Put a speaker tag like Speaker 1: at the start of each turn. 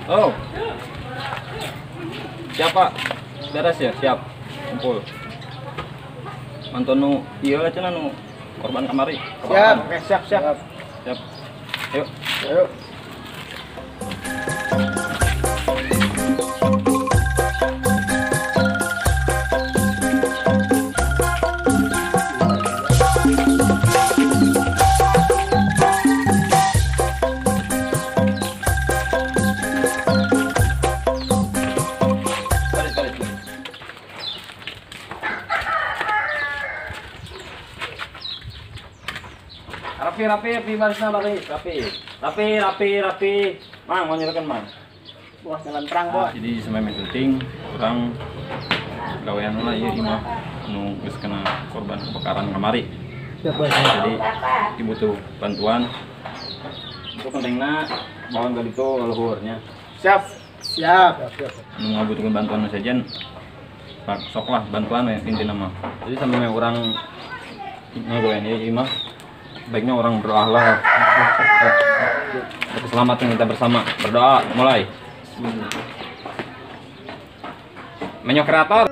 Speaker 1: Oh. Siapa? Beres ya, siap. Kumpul. Manton nu ieu lah cenah nu korban kamari.
Speaker 2: Siap, siap, siap.
Speaker 1: Siap. Ayo.
Speaker 2: Ayo.
Speaker 1: Rapi, rapi, rapi, barisna baris, rapi, rapi, rapi, rapi. Mang, mau nyerahkan mang.
Speaker 2: Bos, jalan perang bos.
Speaker 1: Jadi sampai syuting, orang gawean lah ya imah, nu geus kena korban kebakaran kamari.
Speaker 2: Siap bos.
Speaker 1: Jadi dibutuh bantuan. Itu pentingna bawa ke ditu leluhurnya.
Speaker 2: Siap, siap. Siap.
Speaker 1: Nu ngabutuhkeun bantuan saja, sok lah bantuan we intina mah. Jadi sampai orang ngagawean ieu imah. Baiknya orang berdoa lah untuk keselamatan kita bersama. Berdoa mulai. Menyok kreator.